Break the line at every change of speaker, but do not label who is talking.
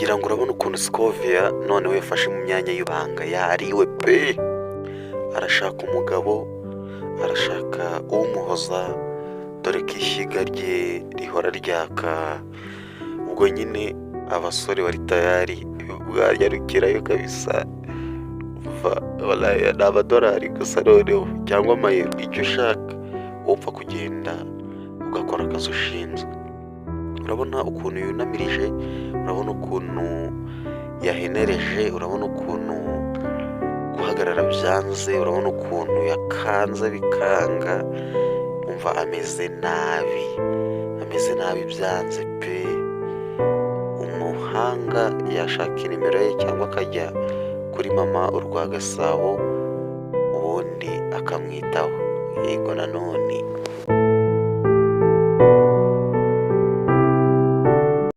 Ngira ngo urabona ukuntu Scovia noneho yafashe mu myanya y'ibanga, yariwe pe! Arashaka umugabo, arashaka umuhoza, dore ko ishyiga rye rihora ryaka. Ubwo nyine abasore bari tayari bwanyarukirayo kabisa. Ni amadolari gusa noneho cyangwa amayero, icyo ushaka, upfa kugenda ugakora akazi ushinzwe. Urabona ukuntu yunamirije, urabona ukuntu yahenereje, urabona ukuntu guhagarara byanze, urabona ukuntu yakanze bikanga. Umva, ameze nabi, ameze nabi byanze pe! Umuhanga yashaka inimero ye cyangwa akajya kuri Mama Urwagasabo, ubundi akamwitaho. Yego nanone.